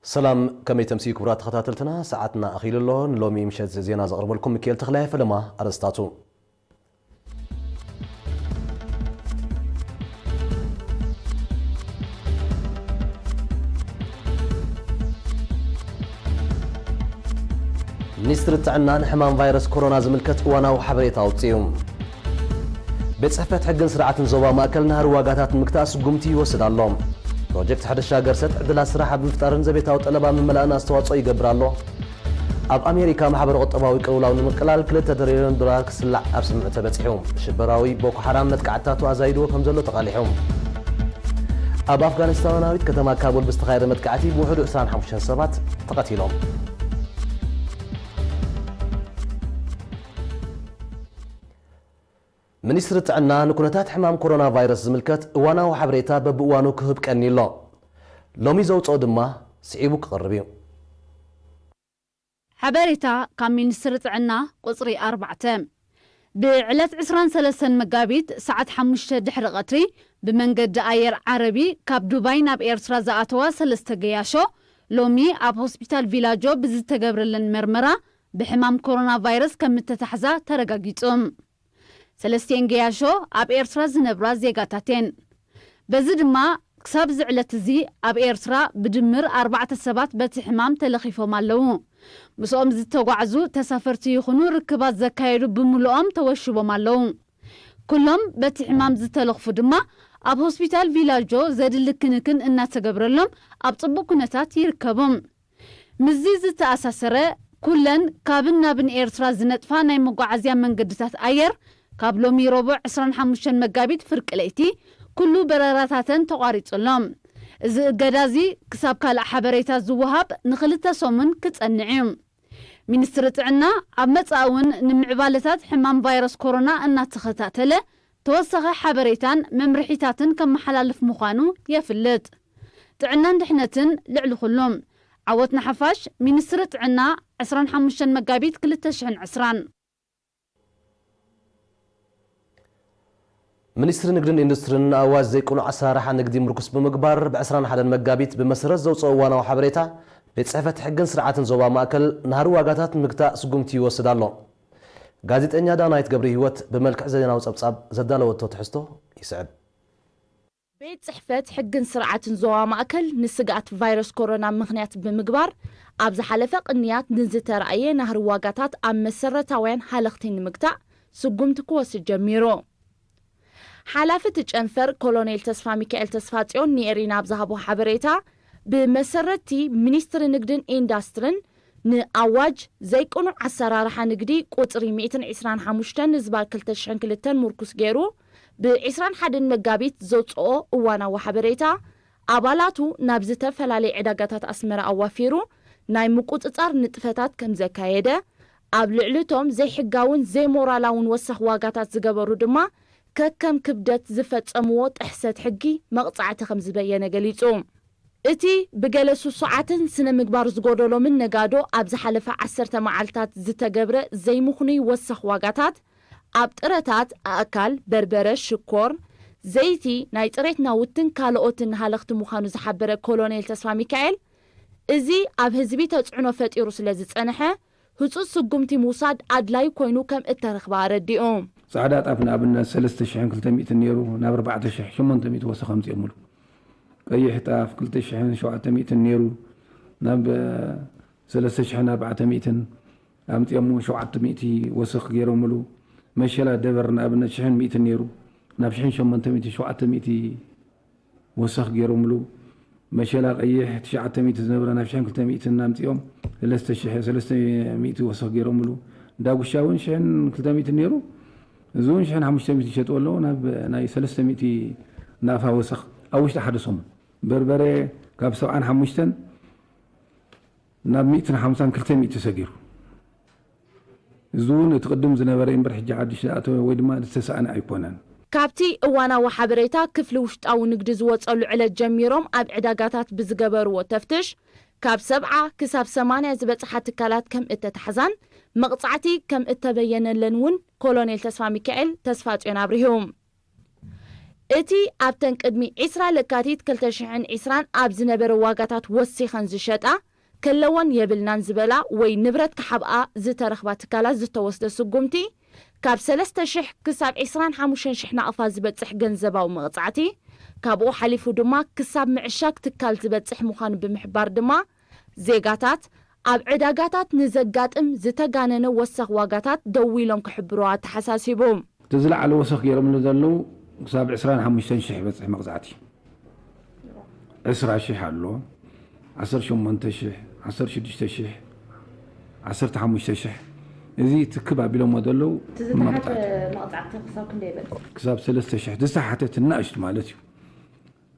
ሰላም፣ ከመይ ተምስዩ ክቡራት ተኸታተልትና? ሰዓትና ኣኺሉ ኣሎ። ንሎሚ ምሸት ዜና ዘቕርበልኩም ሚካኤል ተኽላይ። ፈለማ ኣርእስታቱ። ሚኒስትሪ ጥዕና ንሕማም ቫይረስ ኮሮና ዝምልከት እዋናዊ ሓበሬታ ኣውጺኡ። ቤት ጽሕፈት ሕግን ስርዓትን ዞባ ማእከል ናህሪ ዋጋታት ንምግታእ ስጉምቲ ይወስድ ኣሎ። ፕሮጀክት ሕርሻ ገርሰት ዕድላት ስራሕ ኣብ ምፍጣርን ዘቤታዊ ጠለብ ኣብ ምምላእን ኣስተዋጽኦ ይገብር ኣሎ። ኣብ ኣሜሪካ ማሕበረ ቁጠባዊ ቅልውላው ንምቅላል ክልተ ትሪልዮን ዶላር ክስላዕ ኣብ ስምምዕ ተበጺሑ። ሽበራዊ ቦኮ ሓራም መጥቃዕትታቱ ኣዛይድዎ ከም ዘሎ ተቓሊሑ። ኣብ ኣፍጋኒስታናዊት ከተማ ካቡል ብዝተኻየደ መጥቃዕቲ ብውሕዱ ዕስራን ሓሙሽተን ሰባት ተቐቲሎም። ሚኒስትሪ ጥዕና ንኩነታት ሕማም ኮሮና ቫይረስ ዝምልከት እዋናዊ ሓበሬታ በብእዋኑ ክህብ ቀኒ ኣሎ። ሎሚ ዘውፅኦ ድማ ስዒቡ ክቐርብ እዩ። ሓበሬታ ካብ ሚኒስትሪ ጥዕና ቁፅሪ ኣርባዕተ። ብዕለት ዕስራን ሰለስተን መጋቢት ሰዓት ሓሙሽተ ድሕሪ ቀትሪ ብመንገዲ ኣየር ዓረቢ ካብ ዱባይ ናብ ኤርትራ ዝኣተዋ ሰለስተ ገያሾ ሎሚ ኣብ ሆስፒታል ቪላጆ ብዝተገብረለን መርመራ ብሕማም ኮሮና ቫይረስ ከም እተታሕዛ ተረጋጊጹ። ሰለስቲኤን ገያሾ ኣብ ኤርትራ ዝነብራ ዜጋታት እየን። በዚ ድማ ክሳብ እዚ ዕለት እዚ ኣብ ኤርትራ ብድምር ኣርባዕተ ሰባት በቲ ሕማም ተለኺፎም ኣለዉ። ምስኦም ዝተጓዕዙ ተሳፈርቲ ይኹኑ ርክባት ዘካየዱ ብምልኦም ተወሽቦም ኣለዉ። ኩሎም በቲ ሕማም ዝተለኽፉ ድማ ኣብ ሆስፒታል ቪላጆ ዘድሊ ክንክን እናተገብረሎም ኣብ ጽቡቕ ኩነታት ይርከቡ። ምስዚ ዝተኣሳሰረ፣ ኩለን ካብን ናብን ኤርትራ ዝነጥፋ ናይ መጓዓዝያ መንገድታት ኣየር ካብ ሎሚ ረቡዕ ዕስራን ሓሙሽተን መጋቢት ፍርቂ ለይቲ ኩሉ በረራታተን ተቋሪጹ ኣሎ። እዚ እገዳ እዚ ክሳብ ካልእ ሓበሬታ ዝወሃብ ንኽልተ ሰሙን ክጸንዕ እዩ። ሚኒስትሪ ጥዕና ኣብ መጻኢ እውን ንምዕባለታት ሕማም ቫይረስ ኮሮና እናተኸታተለ ተወሳኺ ሓበሬታን መምርሒታትን ከመሓላልፍ ምዃኑ የፍልጥ። ጥዕናን ድሕነትን ልዕሊ ኩሉ። ዓወት ንሓፋሽ፣ ሚኒስትሪ ጥዕና፣ ዕስራን ሓሙሽተን መጋቢት ክልተ ሽሕን ዕስራን። ሚኒስትሪ ንግድን ኢንዱስትሪን ንኣዋጅ ዘይቅኑዕ ኣሰራርሓ ንግዲ ምርኩስ ብምግባር፣ ብ ዕስራን ሓደን መጋቢት ብመሰረት ዘውፅኦ እዋናዊ ሓበሬታ፣ ቤት ጽሕፈት ሕግን ስርዓትን ዞባ ማእከል ናህሪ ዋጋታት ንምግታእ ስጉምቲ ይወስድ ኣሎ። ጋዜጠኛ ዳናይት ገብረ ህይወት ብመልክዕ ዜናዊ ጸብጻብ ዘዳለወቶ ትሕዝቶ ይስዕብ። ቤት ጽሕፈት ሕግን ስርዓትን ዞባ ማእከል ንስግኣት ቫይረስ ኮሮና ምኽንያት ብምግባር፣ ኣብ ዝሓለፈ ቅንያት ንዝተራእየ ናህሪ ዋጋታት ኣብ መሰረታውያን ሃለኽቲ ንምግታእ ስጉምቲ ክወስድ ጀሚሩ። ሓላፊ እቲ ጨንፈር ኮሎኔል ተስፋ ሚካኤል ተስፋጽዮን ንኤሪና ኣብ ዝሃቦ ሓበሬታ፣ ብመሰረትቲ ሚኒስትሪ ንግድን ኢንዳስትርን ንኣዋጅ ዘይቅኑዕ ኣሰራርሓ ንግዲ ቁጽሪ ሚእትን ዕስራን ሓሙሽተን ዝባር ክልተ ሽሕን ክልተን ምርኩስ ገይሩ፣ ብ ዕስራን ሓደን መጋቢት ዘውጽኦ እዋናዊ ሓበሬታ፣ ኣባላቱ ናብ ዝተፈላለየ ዕዳጋታት ኣስመራ ኣዋፊሩ ናይ ምቁጽጻር ንጥፈታት ከም ዘካየደ፣ ኣብ ልዕሊ እቶም ዘይሕጋውን ዘይሞራላውን ወሰኽ ዋጋታት ዝገበሩ ድማ ከከም ክብደት ዝፈጸምዎ ጥሕሰት ሕጊ መቕጻዕቲ ከም ዝበየነ ገሊጹ። እቲ ብገለ ስሱዓትን ስነ ምግባር ዝጎደሎምን ነጋዶ ኣብ ዝሓለፈ ዓሰርተ መዓልታት ዝተገብረ ዘይምኽኑይ ወሰኽ ዋጋታት ኣብ ጥረታት ኣእካል፣ በርበረ፣ ሽኮር፣ ዘይቲ፣ ናይ ጽሬት ናውትን ካልኦትን ሃለኽቲ ምዃኑ ዝሓበረ ኮሎኔል ተስፋ ሚካኤል፣ እዚ ኣብ ህዝቢ ተጽዕኖ ፈጢሩ ስለ ዝጸንሐ፣ ህጹጽ ስጉምቲ ምውሳድ ኣድላዩ ኮይኑ ከም እተረኽበ ኣረዲኡ። ጻዕዳ ጣፍ ንኣብነት ሰለስተ ሽሕን ክልተ ሚእትን ነይሩ፣ ናብ ኣርባዕተ ሽሕ ሸሞንተ ሚእቲ ወሰኽ ኣምጺኦምሉ። ቀይሕ ጣፍ ክልተ ሽሕን ሸውዓተ ሚእትን ነይሩ፣ ናብ ሰለስተ ሽሕን ኣርባዕተ ሚእትን ኣምጺኦሞ፣ ሸውዓተ ሚእቲ ወሰኽ ገይሮምሉ። መሸላ ደበር ንኣብነት ሽሕን ሚእትን ነይሩ፣ ናብ ሽሕን ሸሞንተ ሚእትን ሸውዓተ ሚእቲ ወሰኽ ገይሮምሉ። መሸላ ቀይሕ ትሽዓተ ሚእቲ ዝነበረ ናብ ሽሕን ክልተ ሚእትን ኣምጺኦም፣ ሰለስተ ሽሕ፣ ሰለስተ ሚእቲ ወሰኽ ገይሮምሉ። ዳጉሻ እውን ሽሕን ክልተ ሚእትን ነይሩ፣ እዚ እውን ሽሕን ሓሙሽተ ሚእቲ ይሸጥዎ ኣለዉ፣ ናብ ናይ ሰለስተ ሚእቲ ናቕፋ ወሰኽ ኣብ ውሽጢ ሓደ ሰሙን። በርበረ ካብ ሰብዓን ሓሙሽተን ናብ ሚእትን ሓምሳን ክልተ ሚእቲ ሰጊሩ። እዚ እውን እቲ ቅድም ዝነበረ እምበር ሕጂ ሓድሽ ዝኣተወ ወይ ድማ ዝተሰኣነ ኣይኮነን። ካብቲ እዋናዊ ሓበሬታ ክፍሊ ውሽጣዊ ንግዲ ዝወጸሉ ዕለት ጀሚሮም ኣብ ዕዳጋታት ብዝገበርዎ ተፍትሽ፣ ካብ ሰብዓ ክሳብ ሰማንያ ዝበጽሓ ትካላት ከም እተታሕዛን መቕጻዕቲ ከም እተበየነለን እውን ኮሎኔል ተስፋ ሚካኤል ተስፋጽዮን ኣብሪሁ። እቲ ኣብተን ቅድሚ ዕስራ ለካቲት ክልተ ሽሕን ዕስራን ኣብ ዝነበረ ዋጋታት ወሲኸን ዝሸጣ፣ ከለወን የብልናን ዝበላ ወይ ንብረት ክሓብኣ ዝተረኽባ ትካላት ዝተወስደ ስጉምቲ፣ ካብ ሰለስተ ሽሕ ክሳብ ዕስራን ሓሙሽተን ሽሕ ናቕፋ ዝበጽሕ ገንዘባዊ መቕጻዕቲ፣ ካብኡ ሓሊፉ ድማ ክሳብ ምዕሻግ ትካል ዝበጽሕ ምዃኑ ብምሕባር ድማ፣ ዜጋታት ኣብ ዕዳጋታት ንዘጋጥም ዝተጋነነ ወሰኽ ዋጋታት ደው ኢሎም ክሕብሩ ኣተሓሳሲቡ። እቲ ዝለዓለ ወሰኽ ገይሮምሉ ዘለዉ ክሳብ ዕስራን ሓሙሽተን ሽሕ ይበጽሕ መቕጻዕቲ። ዕስራ ሽሕ ኣሎ፣ ዓሰርተ ሸሞንተ ሽሕ፣ ዓሰርተ ሽዱሽተ ሽሕ፣ ዓሰርተ ሓሙሽተ ሽሕ። እዚ ትክብ ኣቢሎሞ ዘለዉ እቲ ዝተሓተ መቕጻዕቲ። መቕጻዕቲ ክሳብ ክንደይ ይበጽሕ? ክሳብ ሰለስተ ሽሕ፣ ዝተሓተ እቲ ንኣሽቱ ማለት እዩ።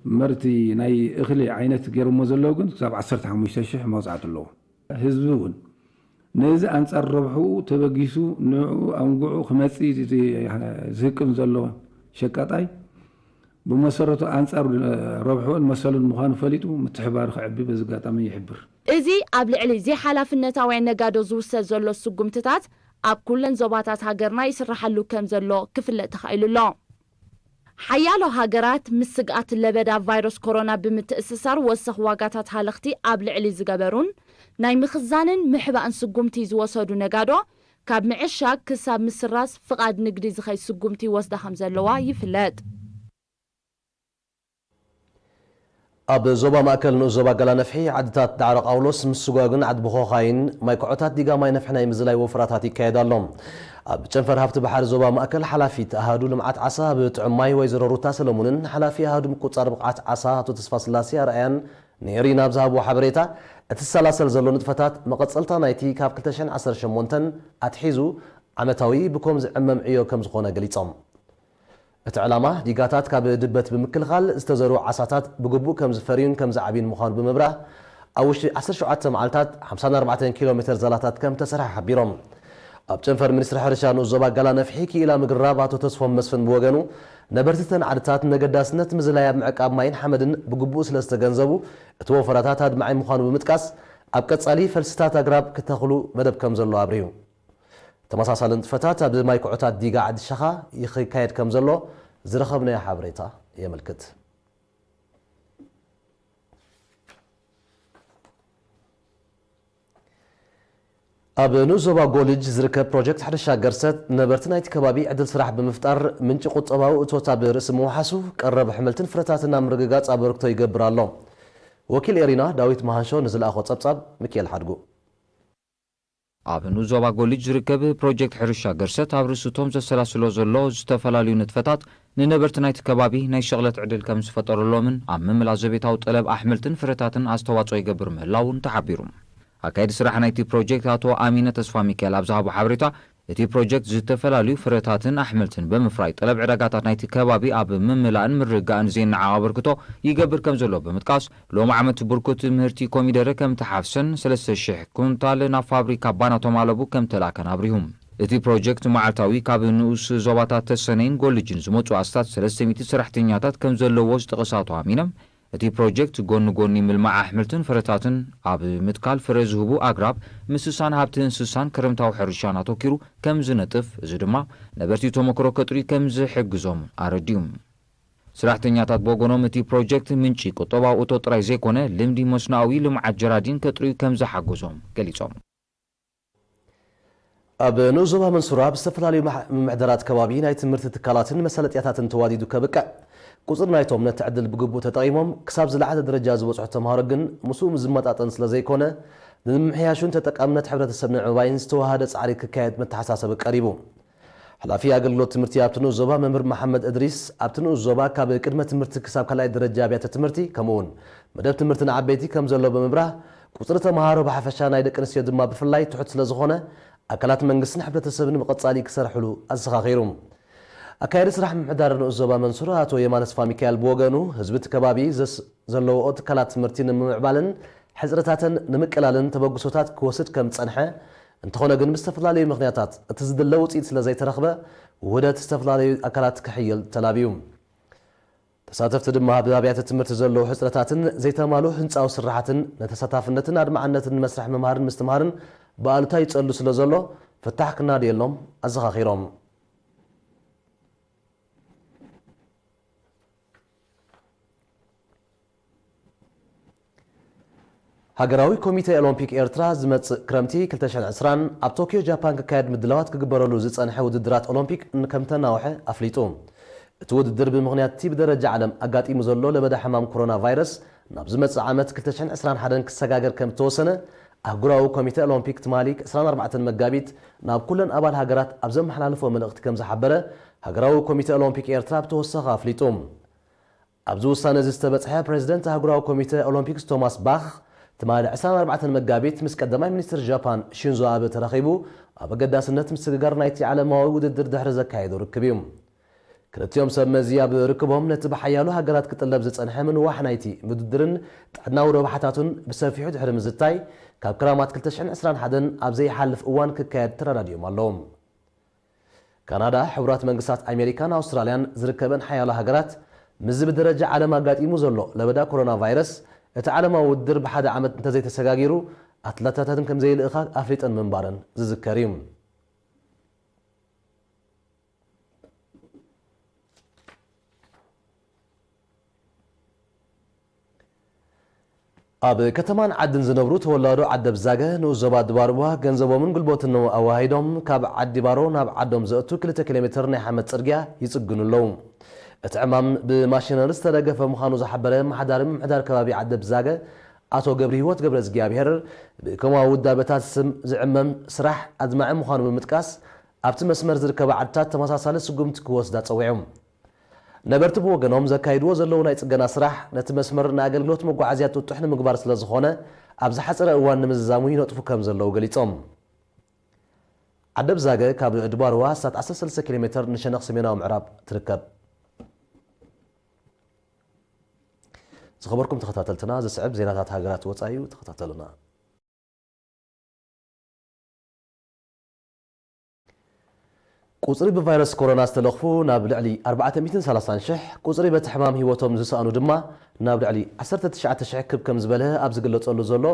እምበር እቲ ናይ እኽሊ ዓይነት ገይሮሞ ዘለዉ ግን ክሳብ ዓሰርተ ሓሙሽተ ሽሕ መቕጻዕቲ ኣለዎ። ህዝቢ እውን ነዚ ኣንጻር ረብሕኡ ተበጊሱ ንዕኡ ኣውንግዑ ክመጽእ ዝ-፣ ዝህቅን ዘሎ ሸቃጣይ ብመሰረቱ ኣንጻር ረብሕኡን መሰሉን ምዃኑ ፈሊጡ ምትሕባሩ ከዕቢ በዚ ኣጋጣሚ ይሕብር። እዚ ኣብ ልዕሊ ዘይሓላፍነታውያን ነጋዶ ዝውሰድ ዘሎ ስጉምትታት ኣብ ኩለን ዞባታት ሃገርና ይስራሓሉ ከም ዘሎ ክፍለጥ ተኻኢሉ ኣሎ። ሓያሎ ሃገራት ምስ ስግኣት ለበዳ ቫይረስ ኮሮና ብምትእስሳር ወሰኽ ዋጋታት ሃለኽቲ ኣብ ልዕሊ ዝገበሩን ናይ ምኽዛንን ምሕባእን ስጉምቲ ዝወሰዱ ነጋዶ ካብ ምዕሻግ ክሳብ ምስራዝ ፍቓድ ንግዲ ዝኸይድ ስጉምቲ ይወስዳ ከም ዘለዋ ይፍለጥ። ኣብ ዞባ ማእከል ንኡስ ዞባ ገላነፍሒ ዓድታት ዳዕሮ ቃውሎስ፣ ምስጓግን ዓዲ ብኾኻይን ማይ ኮዖታት ዲጋ ማይ ነፍሒ ናይ ምዝላይ ወፍራታት ይካየድ ኣሎ። ኣብ ጨንፈር ሃብቲ ባሕሪ ዞባ ማእከል ሓላፊት ኣሃዱ ልምዓት ዓሳ ብጥዑም ማይ ወይዘሮ ሩታ ሰለሙንን ሓላፊ ኣሃዱ ምቁጽጻር ብቕዓት ዓሳ ኣቶ ተስፋስላሴ ኣርኣያን ንኤሪና ኣብ ዝሃብዎ ሓበሬታ፣ እቲ ዝሰላሰል ዘሎ ንጥፈታት መቐጸልታ ናይቲ ካብ ክልተ ሽሕን ዓሰርተ ሸሞንተን ኣትሒዙ ዓመታዊ ብኮም ዝዕመም ዕዮ ከም ዝኾነ ገሊጾም። እቲ ዕላማ፣ ዲጋታት ካብ ድበት ብምክልኻል፣ ዝተዘርኡ ዓሳታት ብግቡእ ከም ዝፈርዩን ከም ዝዓብዩን ምዃኑ ብምብራህ፣ ኣብ ውሽጢ ዓሰርተ ሸውዓተ መዓልታት፣ ሓምሳን ኣርባዕተን ኪሎ ሜተር ዛላታት ከም ተሰርሐ ሓቢሮም። ኣብ ጨንፈር ሚኒስትሪ ሕርሻ ንኡስ ዞባ ጋላ ነፍሒ ክኢላ ምግራብ ኣቶ ተስፎም መስፍን ብወገኑ፣ ነበርቲ እተን ዓድታት ነገዳስነት ምዝላይ ኣብ ምዕቃብ ማይን ሓመድን ብግቡእ ስለ ዝተገንዘቡ፣ እቲ ወፈራታት ኣድማዒ ምዃኑ ብምጥቃስ፣ ኣብ ቀጻሊ ፈልስታት ኣግራብ ክተኽሉ መደብ ከም ዘሎ ኣብሪሁ። ተመሳሳሊ ንጥፈታት ኣብ ማይ ኩዕታት ዲጋ ዓዲ ሸኻ ይካየድ ከም ዘሎ ዝረኸብናዮ ሓበሬታ የመልክት። ኣብ ንኡስ ዞባ ጎልጅ ዝርከብ ፕሮጀክት ሕርሻ ገርሰት ነበርቲ ናይቲ ከባቢ ዕድል ስራሕ ብምፍጣር ምንጪ ቁጠባዊ እቶት ኣብ ርእሲ ምውሓሱ ቀረብ ኣሕምልትን ፍረታትን ኣብ ምርግጋጽ ኣበርክቶ ይገብር ኣሎ። ወኪል ኤሪና ዳዊት መሃንሾ ንዝለኣኾ ጸብጻብ ሚካኤል ሓድጉ። ኣብ ንኡስ ዞባ ጎልጅ ዝርከብ ፕሮጀክት ሕርሻ ገርሰት ኣብ ርእሲ እቶም ዘሰላስሎ ዘሎ ዝተፈላለዩ ንጥፈታት ንነበርቲ ናይቲ ከባቢ ናይ ሸቕለት ዕድል ከም ዝፈጠረሎምን ኣብ ምምላእ ዘቤታዊ ጠለብ ኣሕምልትን ፍረታትን ኣስተዋጽኦ ይገብር ምህላውን ተሓቢሩ። ኣካየዲ ስራሕ ናይቲ ፕሮጀክት ኣቶ ኣሚነ ተስፋ ሚካኤል ኣብ ዝሃቦ ሓበሬታ፣ እቲ ፕሮጀክት ዝተፈላለዩ ፍረታትን ኣሕምልትን ብምፍራይ ጠለብ ዕዳጋታት ናይቲ ከባቢ ኣብ ምምላእን ምርግጋእን ዜናዓቕ ኣበርክቶ ይገብር ከም ዘሎ ብምጥቃስ፣ ሎሚ ዓመት ብርኩት ምህርቲ ኮሚደረ ከም ተሓፍሰን ሰለስተ ሽሕ ኩንታል ናብ ፋብሪካ ባና ቶማለቡ ከም ተላእከን ኣብሪሁ። እቲ ፕሮጀክት መዓልታዊ ካብ ንኡስ ዞባታት ተሰነይን ጎልጅን ዝመጹ ኣስታት ሰለስተ ሚእቲ ሰራሕተኛታት ከም ዘለዎ ዝጠቐሰ ኣቶ ኣሚነ፣ እቲ ፕሮጀክት ጎኒ ጎኒ ምልማዕ ኣሕምልትን ፍረታትን ኣብ ምትካል ፍረ ዝህቡ ኣግራብ፣ ምስሳን ሃብቲ እንስሳን ክረምታዊ ሕርሻን ኣተኪሩ ከም ዝነጥፍ፣ እዚ ድማ ነበርቲ ተመክሮ ከጥርዩ ከም ዝሕግዞም ኣረዲኡ። ሰራሕተኛታት ብወገኖም፣ እቲ ፕሮጀክት ምንጪ ቁጠባዊ እቶት ጥራይ ዘይኮነ፣ ልምዲ መስኖኣዊ ልምዓት ጀራዲን ከጥርዩ ከም ዝሓገዞም ገሊጾም። ኣብ ንኡስ ዞባ መንሱራ ኣብ ዝተፈላለዩ ምምሕዳራት ከባቢ ናይ ትምህርቲ ትካላትን መሳለጥያታትን ተዋዲዱ ከብቅዕ፣ ቁጽሪ ናይቶም ነቲ ዕድል ብግቡእ ተጠቒሞም ክሳብ ዝለዓለ ደረጃ ዝበጽሑ ተምሃሮ ግን ምስኡ ዝመጣጠን ስለ ዘይኮነ፣ ንምምሕያሹን ተጠቃምነት ሕብረተሰብ ንምዕባይን ዝተወሃደ ጻዕሪ ክካየድ መተሓሳሰቢ ቀሪቡ። ሓላፊ ኣገልግሎት ትምህርቲ ኣብቲ ንኡስ ዞባ መምህር መሓመድ እድሪስ፣ ኣብቲ ንኡስ ዞባ ካብ ቅድመ ትምህርቲ ክሳብ ካልኣይ ደረጃ ኣብያተ ትምህርቲ፣ ከምኡውን መደብ ትምህርቲ ንዓበይቲ ከም ዘሎ ብምብራህ፣ ቁጽሪ ተምሃሮ ብሓፈሻ ናይ ደቂ ኣንስትዮ ድማ ብፍላይ ትሑት ስለ ዝኾነ፣ ኣካላት መንግስትን ሕብረተሰብን ብቐጻሊ ክሰርሕሉ ኣዘኻኺሩ። ኣካያዲ ስራሕ ምምሕዳር ንኡስ ዞባ መንሱራ ኣቶ የማነ ተስፋ ሚካኤል ብወገኑ፣ ህዝቢ እቲ ከባቢ ዘስ-፣ ዘለዎኦ ትካላት ትምህርቲ ንምምዕባልን ሕጽረታተን ንምቅላልን ተበግሶታት ክወስድ ከም ዝጸንሐ፣ እንተኾነ ግን ብዝተፈላለዩ ምኽንያታት እቲ ዝድለ ውጽኢት ስለ ዘይተረኽበ፣ ውህደት ዝተፈላለዩ ኣካላት ክሕየል ተላብዩ። ተሳተፍቲ ድማ ብኣብያተ ትምህርቲ ዘለዉ ሕጽረታትን ዘይተማልኡ ህንጻዊ ስራሓትን ንተሳታፍነትን ኣድማዕነትን መስርሕ ምምሃርን ምስትምሃርን ብኣሉታ ይጸሉ ስለ ዘሎ፣ ፍታሕ ክናድየሎም ኣዘኻኺሮም። ሃገራዊ ኮሚተ ኦሎምፒክ ኤርትራ ዝመጽእ ክረምቲ ክልተ ሽሕን ዕስራን ኣብ ቶክዮ ጃፓን ክካየድ ምድላዋት ክግበረሉ ዝጸንሐ ውድድራት ኦሎምፒክ ከምተናውሐ ኣፍሊጡ። እቲ ውድድር ብምኽንያት እቲ ብደረጃ ዓለም ኣጋጢሙ ዘሎ ለበዳ ሕማም ኮሮና ቫይረስ ናብ ዝመጽእ ዓመት ክልተ ሽሕን ዕስራን ሓደን ክሰጋገር ከም እተወሰነ ኣህጉራዊ ኮሚተ ኦሎምፒክ ትማሊ ዕስራን ኣርባዕተን መጋቢት ናብ ኩለን ኣባል ሃገራት ኣብ ዘመሓላለፎ መልእኽቲ ከም ዝሓበረ ሃገራዊ ኮሚተ ኦሎምፒክ ኤርትራ ብተወሳኺ ኣፍሊጡ። ኣብዚ ውሳነ እዚ ዝተበጽሐ ፕሬዚደንት ኣህጉራዊ ኮሚተ ኦሎምፒክስ ቶማስ ባኽ ትማሊ ዕስራን ኣርባዕተን መጋቢት ምስ ቀዳማይ ሚኒስትር ጃፓን ሺንዞ ኣበ ተራኺቡ ኣብ ኣገዳስነት ምስግጋር ናይቲ ዓለማዊ ውድድር ድሕሪ ዘካየዶ ርክብ እዩ። ክልቲኦም ሰብ መዚ ኣብ ርክቦም ነቲ ብሓያሎ ሃገራት ክጥለብ ዝጸንሐ ምንዋሕ ናይቲ ውድድርን ጥዕናዊ ረብሓታቱን ብሰፊሑ ድሕሪ ምዝታይ ካብ ክራማት ክልተ ሽሕን ዕስራን ሓደን ኣብ ዘይሓልፍ እዋን ክካየድ ተረዳዲኦም ኣለዉ። ካናዳ፣ ሕቡራት መንግስታት ኣሜሪካን ኣውስትራልያን ዝርከበን ሓያሎ ሃገራት ምስዚ ብደረጃ ዓለም ኣጋጢሙ ዘሎ ለበዳ ኮሮና ቫይረስ እቲ ዓለማዊ ውድድር ብሓደ ዓመት እንተዘይተሰጋጊሩ ኣትለታተን ከም ዘይልእኻ ኣፍሊጠን ምንባረን ዝዝከር እዩ። ኣብ ከተማን ዓድን ዝነብሩ ተወላዶ ዓደብ ዛገ ንኡስ ዞባ ድባርቡዋ ገንዘቦምን ጉልበትን ኣዋሂዶም ካብ ዓዲ ባሮ ናብ ዓዶም ዘእቱ ክልተ ኪሎ ሜትር ናይ ሓመድ ጽርግያ ይጽግኑ ኣለዉ። እቲ ዕማም ብማሽነሪ ዝተደገፈ ምዃኑ ዝሓበረ ኣመሓዳሪ ምምሕዳር ከባቢ ዓደብ ዛገ ኣቶ ገብረ ህይወት ገብረ እግዚኣብሔር ብከማዊ ውዳበታት ስም ዝዕመም ስራሕ ኣድማዒ ምዃኑ ብምጥቃስ ኣብቲ መስመር ዝርከባ ዓድታት ተመሳሳሊ ስጉምቲ ክወስዳ ጸዊዖም። ነበርቲ ብወገኖም ዘካይድዎ ዘለዉ ናይ ጽገና ስራሕ ነቲ መስመር ንኣገልግሎት መጓዓዝያ ጥጡሕ ንምግባር ስለ ዝኾነ ኣብ ዝሓጸረ እዋን ንምዝዛሙ ይነጥፉ ከም ዘለዉ ገሊጾም። ዓደብ ዛገ ካብ ድባርዋ ኣስታት ዓሰርተ ሰለስተ ኪሎ ሜትር ንሸነኽ ሰሜናዊ ምዕራብ ትርከብ። ዝኸበርኩም ተኸታተልትና ዝስዕብ ዜናታት ሃገራት ወጻኢ እዩ፣ ተኸታተሉና። ቁጽሪ ብቫይረስ ኮሮና ዝተለኽፉ ናብ ልዕሊ ኣርባዕተ ሚእትን ሰላሳን ሽሕ፣ ቁጽሪ በቲ ሕማም ህይወቶም ዝሰኣኑ ድማ ናብ ልዕሊ ዓሰርተ ትሽዓተ ሽሕ ክብ ከም ዝበለ ኣብ ዝግለጸሉ ዘሎ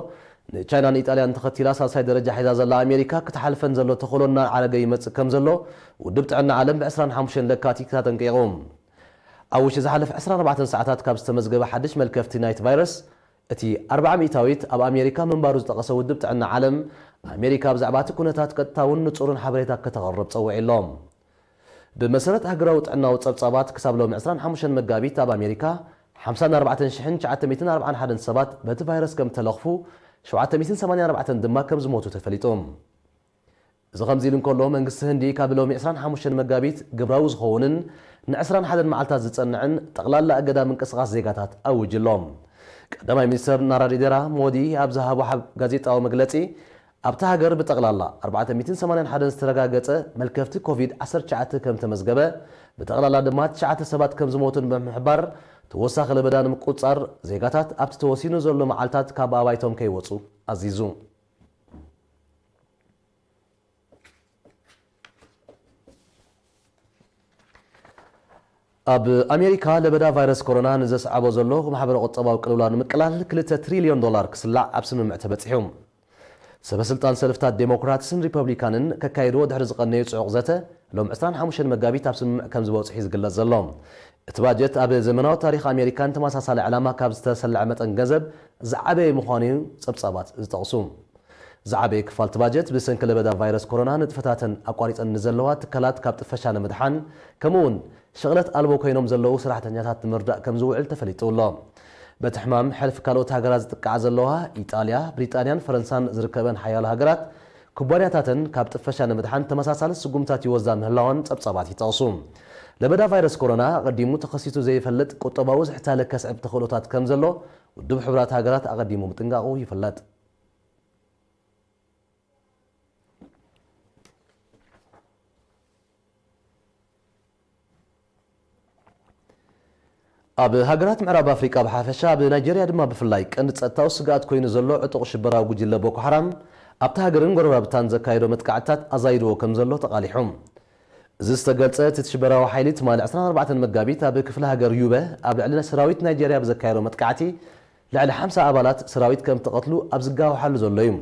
ንቻይናን ኢጣልያን ተኸቲላ ሳልሳይ ደረጃ ሒዛ ዘላ ኣሜሪካ ክትሓልፈን ዘሎ ተኽእሎ እናዓረገ ይመጽእ ከም ዘሎ ውድብ ጥዕና ዓለም ብ ዕስራን ሓሙሽተን ለካቲት ኣጠንቂቑ። ኣብ ውሽጢ ዝሓለፈ ዕስራን ኣርባዕተን ሰዓታት ካብ ዝተመዝገበ ሓድሽ መልከፍቲ ናይቲ ቫይረስ እቲ ኣርብዓ ሚእታዊት ኣብ ኣሜሪካ ምንባሩ ዝጠቐሰ ውድብ ጥዕና ዓለም ኣሜሪካ ብዛዕባ እቲ ኩነታት ቀጥታውን ንጹርን ሓበሬታ ከተቕርብ ጸዊዑ ኣሎ። ብመሰረት ሃገራዊ ጥዕናዊ ጸብጻባት ክሳብ ሎሚ ዕስራን ሓሙሽተን መጋቢት ኣብ ኣሜሪካ ሓምሳን ኣርባዕተን ሽሕን ትሽዓተ ሚእትን ኣርባዓን ሓደን ሰባት በቲ ቫይረስ ከም ተለኽፉ፣ ሸውዓተ ሚእትን ሰማንያን ኣርባዕተን ድማ ከም ዝሞቱ ተፈሊጡ። እዚ ከምዚ ኢሉ እንከሎ መንግስቲ ህንዲ ካብ ሎሚ ዕስራን ሓሙሽተን መጋቢት ግብራዊ ዝኸውንን ንዕስራን ሓደን መዓልታት ዝጸንዕን ጠቕላላ እገዳ ምንቅስቓስ ዜጋታት ኣውጅ ኣሎ። ቀዳማይ ሚኒስተር ናራንዴራ ሞዲ ኣብ ዝሃቦ ሓብ-፣ ጋዜጣዊ መግለጺ ኣብታ ሃገር ብጠቕላላ ኣርባዕተ ሚእትን ሰማንያን ሓደን ዝተረጋገጸ መልከፍቲ ኮቪድ ዓሰርተ ትሽዓተ ከም ተመዝገበ፣ ብጠቕላላ ድማ ትሽዓተ ሰባት ከም ዝሞቱን ብምሕባር ተወሳኺ ለበዳ ንምቁጽጻር ዜጋታት ኣብቲ ተወሲኑ ዘሎ መዓልታት ካብ ኣባይቶም ከይወጹ ኣዚዙ። ኣብ ኣሜሪካ ለበዳ ቫይረስ ኮሮና ንዘስዓቦ ዘሎ ማሕበረ ቁጠባዊ ቅልውላው ንምቅላል ክልተ ትሪልዮን ዶላር ክስላዕ ኣብ ስምምዕ ተበጺሑ። ሰበ ስልጣን ሰልፍታት ዴሞክራትስን ሪፐብሊካንን ከካይድዎ ድሕሪ ዝቐነዩ ጽዑቕ ዘተ ሎም ዕስራን ሓሙሽተን መጋቢት ኣብ ስምምዕ ከም ዝበጽሑ እዩ ዝግለጽ ዘሎ። እቲ ባጀት ኣብ ዘመናዊ ታሪኽ ኣሜሪካን ተመሳሳሊ ዕላማ ካብ ዝተሰልዐ መጠን ገንዘብ ዝዓበየ ምዃኑ እዩ ጸብጻባት ዝጠቕሱ። ዝዓበየ ክፋል እቲ ባጀት ብሰንኪ ለበዳ ቫይረስ ኮሮና ንጥፈታተን ኣቋሪጸን ንዘለዋ ትካላት ካብ ጥፈሻ ንምድሓን፣ ከምኡ እውን ሽቕለት ኣልቦ ኮይኖም ዘለዉ ሰራሕተኛታት ንምርዳእ ከም ዝውዕል ተፈሊጡ ኣሎ። በቲ ሕማም ሕልፊ ካልኦት ሃገራት ዝጥቃዓ ዘለዋ ኢጣልያ፣ ብሪጣንያን ፈረንሳን ዝርከበን ሓያሎ ሃገራት፣ ኩባንያታተን ካብ ጥፈሻ ንምድሓን ተመሳሳሊ ስጉምታት ይወስዳ ምህላወን ጸብጻባት ይጠቕሱ። ለበዳ ቫይረስ ኮሮና ኣቐዲሙ ተኸሲቱ ዘይፈልጥ ቁጠባዊ ዝሕታለ ከስዕብ ተኽእሎታት ከም ዘሎ ውድብ ሕቡራት ሃገራት ኣቐዲሙ ምጥንቃቑ ይፍለጥ። ኣብ ሃገራት ምዕራብ ኣፍሪቃ ብሓፈሻ፣ ኣብ ናይጀርያ ድማ ብፍላይ ቀንዲ ጸጥታዊ ስግኣት ኮይኑ ዘሎ ዕጡቕ ሽበራዊ ጉጅለ ቦኮ ሓራም ኣብታ ሃገርን ጎረባብታን ዘካየዶ መጥቃዕትታት ኣዛይድዎ ከም ዘሎ ተቓሊሑ። እዚ ዝተገልጸ እቲ ሽበራዊ ሓይሊ ትማሊ ዕስራን ኣርባዕተን መጋቢት ኣብ ክፍለ ሃገር ዩበ ኣብ ልዕሊ ሰራዊት ናይጀርያ ብዘካየዶ መጥቃዕቲ ልዕሊ ሓምሳ ኣባላት ሰራዊት ከም ተቐትሉ ኣብ ዝጋወሓሉ ዘሎ እዩ።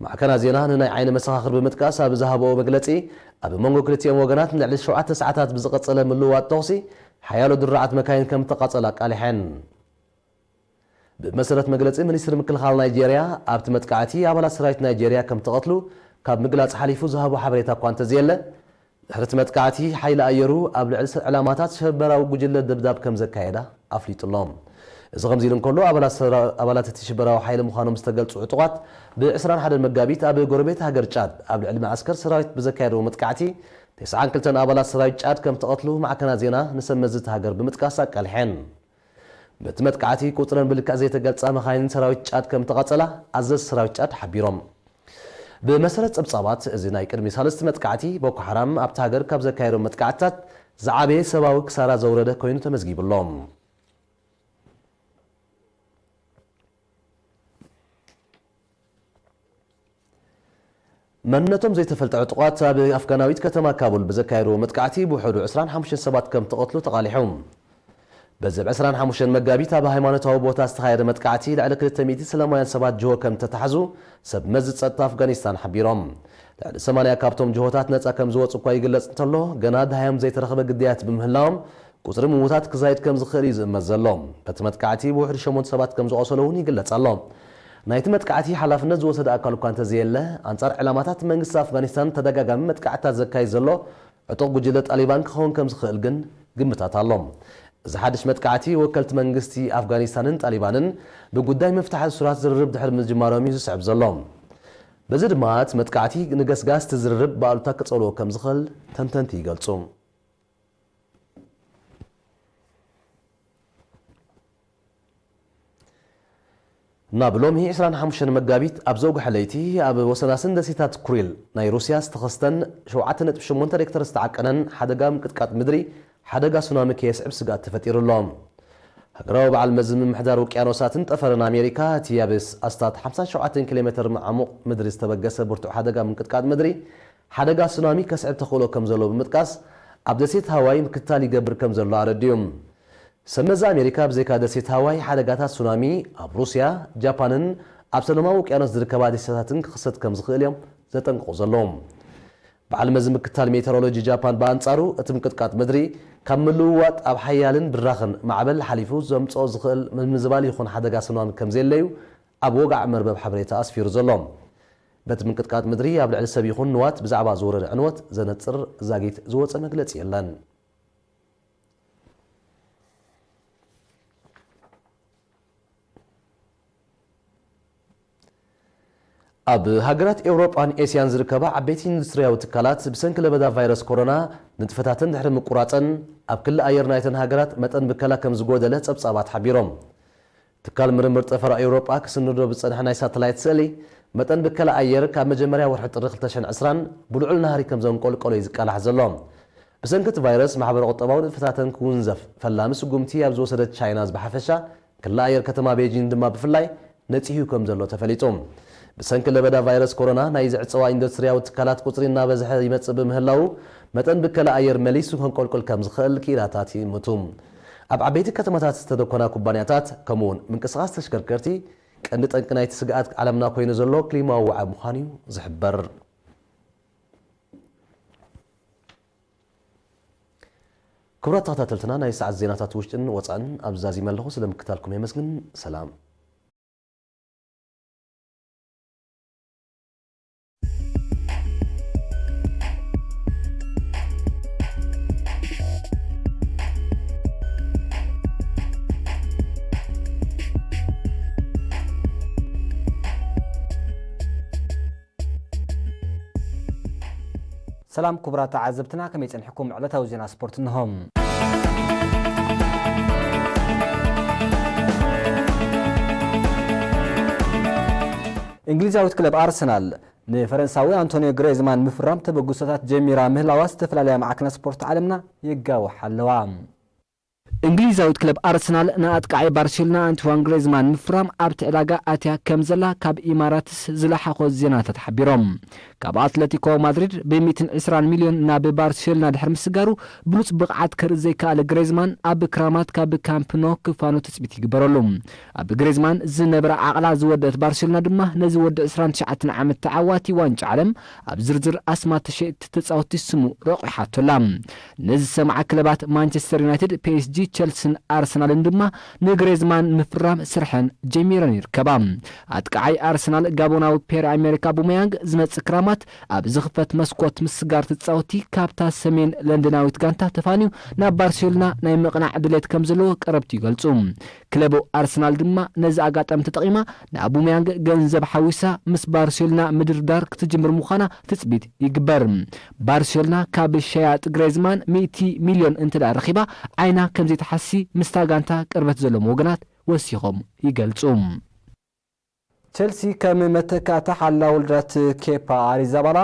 ማዕከናት ዜና ንናይ ዓይኒ መሰኻኽር ብምጥቃስ ኣብ ዝሃብኦ መግለጺ፣ ኣብ መንጎ ክልቲኦም ወገናት ንልዕሊ ሸውዓተ ሰዓታት ብዝቐጸለ ምልውዋጥ ተኹሲ ሓያሎ ድሩዓት መካይን ከም ተቓጸላ ኣቃሊሐን። ብመሰረት መግለጺ ሚኒስትሪ ምክልኻል ናይጄርያ፣ ኣብቲ መጥቃዕቲ ኣባላት ሰራዊት ናይጄርያ ከም ተቐትሉ ካብ ምግላጽ ሓሊፉ ዝሃቦ ሓበሬታ እኳ እንተዘየለ፣ ድሕሪ እቲ መጥቃዕቲ ሓይሊ ኣየሩ ኣብ ልዕሊ ዕላማታት ሽበራዊ ጉጅለ ደብዳብ ከም ዘካየዳ ኣፍሊጡ ኣሎ። እዚ ከምዚ ኢሉ እንከሎ፣ ኣባላት ሰራ-፣ ኣባላት እቲ ሽበራዊ ሓይሊ ምዃኖም ዝተገልጹ ዕጡቓት ብ ዕስራን ሓደን መጋቢት ኣብ ጎረቤት ሃገር ጫድ ኣብ ልዕሊ መዓስከር ሰራዊት ብዘካየድዎ መጥቃዕቲ፣ ተስዓን ክልተን ኣባላት ሰራዊት ጫድ ከም ተቐትሉ ማዕከናት ዜና ንሰብ መዚ እታ ሃገር ብምጥቃስ ኣቃሊሐን። በቲ መጥቃዕቲ ቁጽረን ብልክዕ ዘይተገልጻ መኻይንን ሰራዊት ጫድ ከም ተቓጸላ ኣዘዝቲ ሰራዊት ጫድ ሓቢሮም። ብመሰረት ጸብጻባት፣ እዚ ናይ ቅድሚ ሳልስቲ መጥቃዕቲ ቦኮ ሓራም ኣብታ ሃገር ካብ ዘካየዶም መጥቃዕትታት ዝዓበየ ሰብኣዊ ክሳራ ዘውረደ ኮይኑ ተመዝጊቡ ኣሎ። መንነቶም ዘይተፈልጠ ዕጡቓት ኣብ ኣፍጋናዊት ከተማ ካቡል ብዘካየድዎ መጥቃዕቲ ብውሕዱ ዕስራን ሓሙሽተን ሰባት ከም ተቐትሉ ተቓሊሑ። በዚ ኣብ ዕስራን ሓሙሽተን መጋቢት ኣብ ሃይማኖታዊ ቦታ ዝተኻየደ መጥቃዕቲ ልዕሊ ክልተ ሚእቲ ሰላማውያን ሰባት ጅሆ ከም ተታሕዙ ሰብ መዚ ጸጥታ ኣፍጋኒስታን ሓቢሮም። ልዕሊ ሰማንያ ካብቶም ጅሆታት ነጻ ከም ዝወጹ እኳ ይግለጽ እንተሎ፣ ገና ደሃዮም ዘይተረኽበ ግዳያት ብምህላዎም፣ ቁጽሪ ምዉታት ክዛይድ ከም ዝኽእል እዩ ዝእመት ዘሎ። በቲ መጥቃዕቲ ብውሕዱ ሸሞንተ ሰባት ከም ዝቖሰሉ እውን ይግለጽ ኣሎ። ናይቲ መጥቃዕቲ ሓላፍነት ዝወሰደ ኣካል እኳ እንተዘየለ፣ ኣንጻር ዕላማታት መንግስቲ ኣፍጋኒስታን ተደጋጋሚ መጥቃዕትታት ዘካይድ ዘሎ ዕጡቕ ጉጅለ ጣሊባን ክኸውን ከም ዝኽእል ግን ግምታት ኣሎ። እዚ ሓድሽ መጥቃዕቲ፣ ወከልቲ መንግስቲ ኣፍጋኒስታንን ጣሊባንን ብጉዳይ ምፍታሕ እሱራት ዝርርብ ድሕሪ ምጅማሮም እዩ ዝስዕብ ዘሎ። በዚ ድማ፣ እቲ መጥቃዕቲ ንገስጋስ እቲ ዝርርብ ብኣሉታ ክጸልዎ ከም ዝኽእል ተንተንቲ ይገልጹ። ናብ ሎሚ ዕስራን ሓሙሽተን መጋቢት፣ ኣብ ዘውግሐ ለይቲ፣ ኣብ ወሰናስን ደሴታት ኩሪል ናይ ሩስያ ዝተኸስተን ሸውዓተ ነጥቢ ሸሞንተ ሬክተር ዝተዓቀነን ሓደጋ ምንቅጥቃጥ ምድሪ፣ ሓደጋ ሱናሚ ከየስዕብ ስግኣት ተፈጢሩ ኣሎ። ሃገራዊ በዓል መዚ ምምሕዳር ውቅያኖሳትን ጠፈርን ኣሜሪካ፣ እቲ ኣብ ኣስታት ሓምሳን ሸውዓተን ኪሎ ሜተር ዓሙቕ ምድሪ ዝተበገሰ ብርቱዕ ሓደጋ ምንቅጥቃጥ ምድሪ፣ ሓደጋ ሱናሚ ከስዕብ ተኽእሎ ከም ዘሎ ብምጥቃስ፣ ኣብ ደሴት ሃዋይ ምክትታል ይገብር ከም ዘሎ ኣረዲኡ። ሰብ መዚ ኣሜሪካ፣ ብዘይካ ደሴት ሃዋይ፣ ሓደጋታት ሱናሚ ኣብ ሩስያ፣ ጃፓንን ኣብ ሰላማዊ ውቅያኖስ ዝርከባ ደሴታትን ክኽሰት ከም ዝኽእል እዮም ዘጠንቅቑ ዘለዉ። በዓል መዚ ምክትታል ሜተሮሎጂ ጃፓን ብኣንጻሩ፣ እቲ ምንቅጥቃጥ ምድሪ ካብ ምልውዋጥ ኣብ ሓያልን ብራኽን ማዕበል ሓሊፉ ዘምጽኦ ዝኽእል ምምዝባል ይኹን ሓደጋ ሱናሚ ከም ዘየለዩ ኣብ ወግዓዊ መርበብ ሓበሬታ ኣስፊሩ ዘሎ። በቲ ምንቅጥቃጥ ምድሪ ኣብ ልዕሊ ሰብ ይኹን ንዋት ብዛዕባ ዝወረደ ዕንወት ዘነጽር ዛጊት ዝወጸ መግለጺ የለን። ኣብ ሃገራት ኤውሮጳን ኤስያን ዝርከባ ዓበይቲ ኢንዱስትርያዊ ትካላት ብሰንኪ ለበዳ ቫይረስ ኮሮና ንጥፈታተን ድሕሪ ምቁራጸን፣ ኣብ ክሊ ኣየር ናይተን ሃገራት መጠን ብከላ ከም ዝጎደለ ጸብጻባት ሓቢሮም። ትካል ምርምር ጠፈር ኤውሮጳ ክስንዶ ብዝጸንሐ ናይ ሳተላይት ስእሊ፣ መጠን ብከላ ኣየር ካብ መጀመርያ ወርሒ ጥሪ ክልተ ሽሕን ዕስራን ብልዑል ናህሪ ከም ዘንቆልቆሎ እዩ ዝቃላሕ ዘሎ። ብሰንኪ እቲ ቫይረስ፣ ማሕበረ ቁጠባዊ ንጥፈታተን ክውንዘፍ ፈላሚ ስጉምቲ ኣብ ዝወሰደት ቻይና ብሓፈሻ፣ ክሊ ኣየር ከተማ ቤጂን ድማ ብፍላይ ነጺሁ ከም ዘሎ ተፈሊጡ። ብሰንኪ ለበዳ ቫይረስ ኮሮና ናይ ዝዕጸዋ ኢንዱስትርያዊ ትካላት ቁጽሪ እናበዝሐ ይመጽእ ብምህላዉ፣ መጠን ብከላ ኣየር መሊሱ ከንቆልቁል ከም ዝኽእል ክኢላታት ይእምቱ። ኣብ ዓበይቲ ከተማታት ዝተደኮና ኩባንያታት፣ ከምኡ'ውን ምንቅስቓስ ተሽከርከርቲ፣ ቀንዲ ጠንቂ ናይቲ ስግኣት ዓለምና ኮይኑ ዘሎ ክሊማዊ ዋዒ ምዃኑ እዩ ዝሕበር። ክቡራት ተኸታተልትና፣ ናይ ሰዓት ዜናታት ውሽጥን ወጻእን ኣብዚ ዛዚመ ኣለኹ። ስለ ምክታልኩም የመስግን። ሰላም። ሰላም ክቡራት ተዓዘብትና፣ ከመይ ጸኒሕኩም? ዕለታዊ ዜና ስፖርት እንሆ። እንግሊዛዊት ክለብ ኣርሰናል ንፈረንሳዊ ኣንቶኒዮ ግሬዝማን ምፍራም ተበግሶታት ጀሚራ ምህላዋ ዝተፈላለያ ማዕከናት ስፖርት ዓለምና የጋውሓ ኣለዋ። እንግሊዛዊት ክለብ ኣርሰናል ንኣጥቃዒ ባርሴሎና ኣንትዋን ግሬዝማን ምፍራም ኣብቲ ዕዳጋ ኣትያ ከም ዘላ ካብ ኢማራትስ ዝለሓኾ ዜናታት ሓቢሮም። ካብ ኣትለቲኮ ማድሪድ ብሚእትን ዕስራን ሚልዮን ናብ ባርሴሎና ድሕሪ ምስጋሩ፣ ብሉጽ ብቕዓት ከርኢ ዘይከኣለ ግሬዝማን ኣብ ክራማት ካብ ካምፕ ኖ ክፋኖ ትጽቢት ይግበረሉ። ኣብ ግሬዝማን ዝነበረ ዓቕላ ዝወደአት ባርሴሎና ድማ ነዚ ወዲ ዕስራን ትሽዓተን ዓመት ተዓዋቲ ዋንጫ ዓለም ኣብ ዝርዝር ኣስማት ተሸየጥቲ ተጻወትቲ ስሙ ረቑሓቶ ኣላ። ነዚ ዝሰምዓ ክለባት ማንቸስተር ዩናይትድ፣ ፒ ኤስ ጂ፣ ቸልሲን ኣርሰናልን ድማ ንግሬዝማን ምፍራም ስርሐን ጀሚረን ይርከባ። ኣጥቃዓይ ኣርሰናል ጋቦናዊ ፔር ኣሜሪካ ቡመያንግ ዝመጽእ ክራማት ኣብ ዝኽፈት መስኮት ምስጋር ተጻወቲ ካብታ ሰሜን ለንደናዊት ጋንታ ተፋንዩ ናብ ባርሴሎና ናይ ምቕናዕ ድሌት ከም ዘለዎ ቀረብቲ ይገልጹ። ክለቡ ኣርሰናል ድማ ነዚ ኣጋጣሚ ተጠቒማ ንኣቡመያንግ ገንዘብ ሓዊሳ ምስ ባርሴሎና ምድርዳር ክትጅምር ምዃና ትጽቢት ይግበር። ባርሴሎና ካብ ሸያጥ ግሬዝማን ሚእቲ ሚልዮን እንተ ደኣ ረኺባ ዓይና ከም ዘይትሓሲ ምስታ ጋንታ ቅርበት ዘለዎም ወገናት ወሲኾም ይገልጹ። ቸልሲ ከም መተካእታ ሓላ ውልዳት ኬፓ ኣሪዛባላ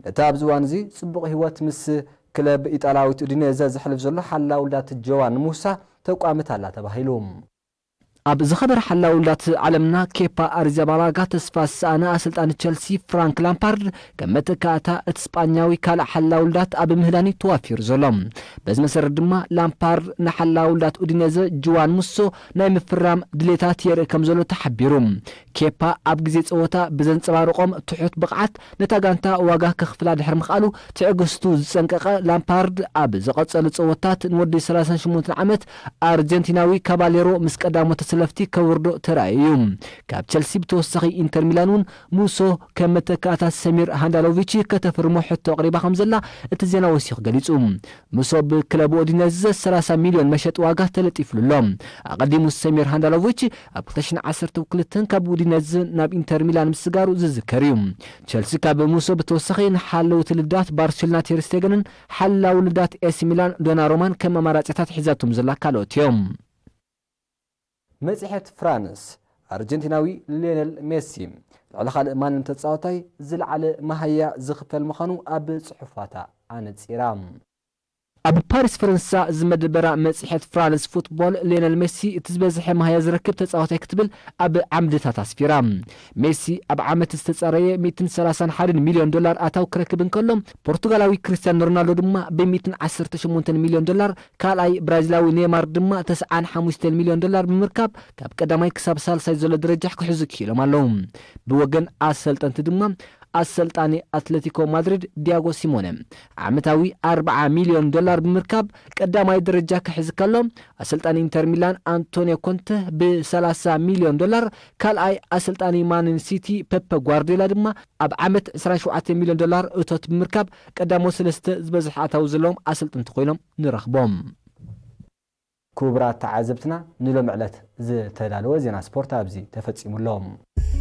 ነታ ኣብዚ እዋን እዚ ጽቡቕ ህይወት ምስ ክለብ ኢጣልያዊት ኡዲኔዘ ዘሕልፍ ዘሎ ሓላ ውልዳት ጆዋን ሙሳ ተቋምት ኣላ ተባሂሉ። ኣብ ዝኸበረ ሓላ ውልዳት ዓለምና ኬፓ ኣሪዛባላጋ ተስፋ ዝሰኣነ ኣሰልጣኒ ቸልሲ ፍራንክ ላምፓርድ ከም መተካእታ እቲ ስጳኛዊ ካልእ ሓላ ውልዳት ኣብ ምህዳን እዩ ተዋፊሩ ዘሎ። በዚ መሰረት ድማ ላምፓርድ ንሓላ ውልዳት ኡዲኔዘ ጁዋን ሙሶ ናይ ምፍራም ድሌታት የርኢ ከም ዘሎ ተሓቢሩ። ኬፓ ኣብ ግዜ ጸወታ ብዘንጸባርቖም ትሑት ብቕዓት ነታ ጋንታ ዋጋ ከኽፍላ ድሕሪ ምኽኣሉ ትዕግስቱ ዝጸንቀቐ ላምፓርድ ኣብ ዝቐጸሉ ጸወታት ንወዲ ሰላሳን ሸሞንተን ዓመት ኣርጀንቲናዊ ካባሌሮ ምስ ቀዳሞት ተሰለፍቲ ከውርዶ ተራእዩ እዩ። ካብ ቸልሲ ብተወሳኺ ኢንተር ሚላን እውን ሙሶ ከም መተካእታ ሰሚር ሃንዳሎቪች ከተፍርሞ ሕቶ ኣቕሪባ ከም ዘላ እቲ ዜና ወሲኹ ገሊጹ። ሙሶ ብክለብ ኡዲነዘ ሰላሳ ሚልዮን መሸጢ ዋጋ ተለጢፍሉ ኣሎ። ኣቐዲሙ ሰሚር ሃንዳሎቪች ኣብ ክልተ ሽሕን ዓሰርተ ክልተን ካብ ኡዲነዘ ናብ ኢንተር ሚላን ምስጋሩ ዝዝከር እዩ። ቸልሲ ካብ ሙሶ ብተወሳኺ ንሓለውቲ ልዳት ባርሴሎና ቴር ስቴገንን ሓላው ልዳት ኤሲ ሚላን ዶናሩማን ከም ኣማራጺታት ሒዛቶም ዘላ ካልኦት እዮም። መጽሔት ፍራንስ፣ ኣርጀንቲናዊ ሊዮነል ሜሲ ልዕሊ ካልእ ማንም ተጻዋታይ ዝለዓለ መሃያ ዝኽፈል ምዃኑ ኣብ ጽሑፋታ ኣነጺራ። ኣብ ፓሪስ ፈረንሳ ዝመደበራ መጽሔት ፍራንስ ፉትቦል፣ ሊዮነል ሜሲ እቲ ዝበዝሐ መሃያ ዝረክብ ተጻዋታይ ክትብል ኣብ ዓምድታት ኣስፊራ። ሜሲ ኣብ ዓመት ዝተጸረየ ሚእትን ሰላሳን ሓደን ሚልዮን ዶላር ኣታው ክረክብ እንከሎ፣ ፖርቱጋላዊ ክርስቲያኖ ሮናልዶ ድማ ብሚእትን ዓሰርተ ሸሞንተን ሚልዮን ዶላር፣ ካልኣይ ብራዚላዊ ኔይማር ድማ ተስዓን ሓሙሽተን ሚልዮን ዶላር ብምርካብ ካብ ቀዳማይ ክሳብ ሳልሳይ ዘሎ ደረጃ ክሕዙ ክኢሎም ኣለዉ። ብወገን ኣሰልጠንቲ ድማ ኣሰልጣኒ ኣትለቲኮ ማድሪድ ዲያጎ ሲሞነ ዓመታዊ ኣርብዓ ሚልዮን ዶላር ብምርካብ ቀዳማይ ደረጃ ክሕዝ ከሎ፣ ኣሰልጣኒ ኢንተር ሚላን ኣንቶኒዮ ኮንተ ብሰላሳ ሚልዮን ዶላር፣ ካልኣይ ኣሰልጣኒ ማን ሲቲ ፔፐ ጓርዲዮላ ድማ ኣብ ዓመት ዕስራን ሸውዓተን ሚልዮን ዶላር እቶት ብምርካብ ቀዳሞት ሰለስተ ዝበዝሐ ኣታዊ ዘለዎም ኣሰልጠንቲ ኮይኖም ንረኽቦም። ክቡራት ተዓዘብትና፣ ንሎሚ ዕለት ዝተዳለወ ዜና ስፖርት ኣብዚ ተፈጺሙ ኣሎ።